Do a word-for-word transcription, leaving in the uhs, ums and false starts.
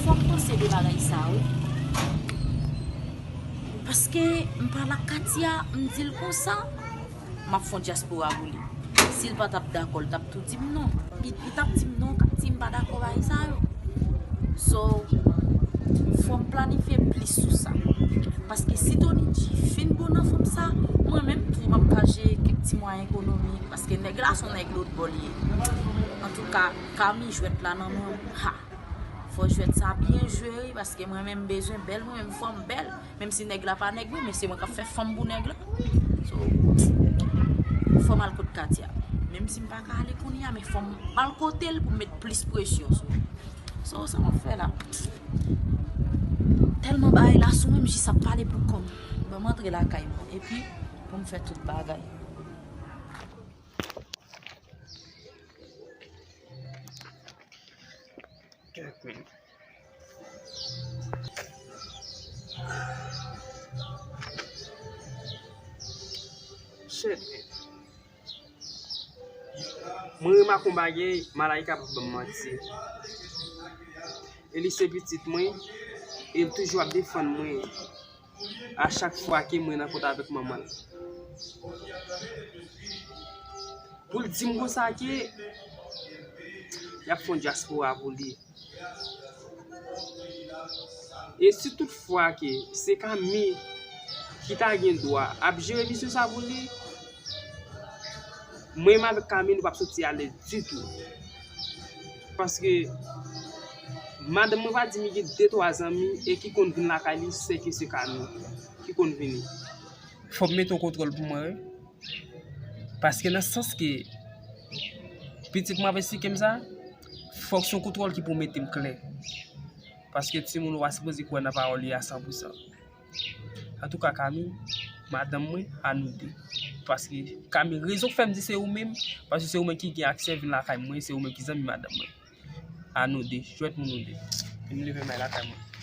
Fò m panse de bagay sa, wi. Paske m pale ak Katia, m di l konsa, m ap fè yon dyaspora pou li. Si l pa t ap dakò, l t ap tou di m non. Li, li t ap di m non, k ap di m pa dakò bagay sa yo. So, fò m planifye plis sou sa. Paske si Tony G fin bon nan fòm sa, mwen menm tou, m ap ka jere kèk ti mwayen ekonomik. Paske nèg la se yon nèg lòtbò li ye. Antouka, Kami, jwèt la nan men w. Ha! Fò jwèt sa byen jwe, wi, paske mwen menm m bezwen bèl, mwen menm fò m bèl. Menm si nèg la pa nèg mwen, men se mwen k ap fè fanm pou nèg la. So, fò m al kot Katia. Menm si m pa ka ale kounye a, men fò m al kote l pou m met plis presyon sou li. So, sa m ap fè la? Tèlman bagay la sou mwen, m jis ap pale pou kò m. Ban m antre lakay mwen, epi pou m fè tout bagay. Kèk minit. Shit, man. Mwen remake yon bagay, Malaika p ap ban m manti. E li se pitit mwen, e l toujou ap defann mwen a chak fwa ke mwen nan kont avèk manman l. Pou l di m konsa ke y ap fè yon dyaspora pou li. E si tout fwa ke se Kami ki ta gen dwa ap jere misye sa pou li, mwen menm avèk Kami, nou p ap soti alèz ditou. Paske madanm mwen pa di m li gen de twa zanmi e ki konn vin lakay li, se ke se Kami ki konn vini. Fò m mete yon kontwòl pou mwen, wi. Paske nan sans ke pitit mwen ap esplike m sa, fòk se yon kontwòl ki pou mete m klè. Paske timoun ou pa sipoze kwè nan pawòl li a san pou san. Antouka, Kami, madanm mwen, a nou de. Paske, Kami, rezon k fè m di se ou menm, paske se ou menm ki gen aksè vin lakay mwen, se ou menm ki zanmi madanm mwen. A nou de, jwèt moun nou de. Vin leve m al lakay mwen.